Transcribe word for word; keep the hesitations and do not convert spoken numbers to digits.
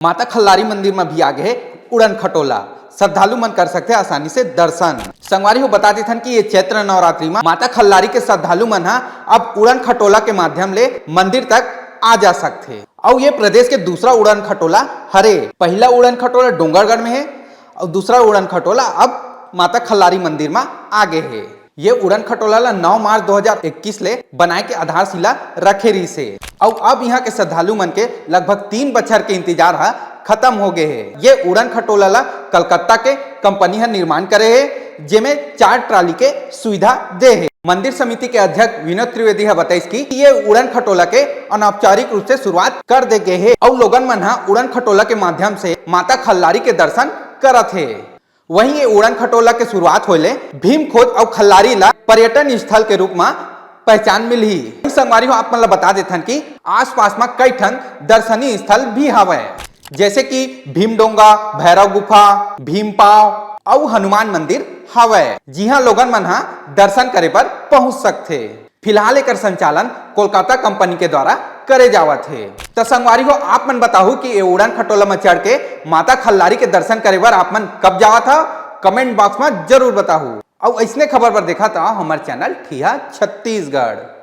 माता खल्लारी मंदिर म भी आगे हे उड़न खटोला, श्रद्धालु मन कर सकथे आसानी से दर्शन। संगवारी हो, बता देथन कि ये चैत्र नवरात्रि म माता खल्लारी के श्रद्धालु मन ह अब उड़न खटोला के माध्यम ले मंदिर तक आ जा सकथे। अउ ये प्रदेश के दूसरा उड़न खटोला हरे। पहला उड़न खटोला डोंगरगढ़ में हे अउ दूसरा उड़न खटोला अब माता खल्लारी मंदिर म आगे हे। ये उड़न खटोला ला नौ मार्च दो हज़ार इक्कीस ले बनाए के आधारशिला रखे रहिस हे। अउ अब इहां के श्रद्धालु मन के लगभग तीन बछर के इंतजार ह खत्म हो गए हे। ये उड़न खटोला ला कलकत्ता के कंपनी ह निर्माण करे हे, जेमे चार ट्राली के सुविधा दे हे। मंदिर समिति के अध्यक्ष विनोद त्रिवेदी ह बताइस कि ये उड़न खटोला के अनौपचारिक रूप से शुरुआत कर दे गए हे अउ लोगन मन ह उड़न खटोला के माध्यम से माता खल्लारी के दर्शन करत हे। वहीं ये उड़न खटोला के शुरुआत होए ले भीमखोद अउ खल्लारी ला पर्यटन स्थल के रूप म पहचान मिलही। संगवारी हो, आप मन ला बता देथन कि आसपास म कई ठन दर्शनीय स्थल भी हवय, जैसे कि भीमडोंगा, भैरव गुफा, भीमपाव अउ हनुमान मंदिर हवय, जिहां लोगन मन ह दर्शन करे बर पहुंच सकथे। फिलहाल एकर संचालन कोलकाता कंपनी के द्वारा करे जावत हे। त संगवारी हो, आप मन बताहू कि ये उड़न खटोला म चढ़ के माता खल्लारी के दर्शन करे बर आप मन कब जावत हव? कमेंट बॉक्स म जरूर बताहू। अउ अइसने खबर बर देखत रहो हमर चैनल ठिहा छत्तीसगढ़।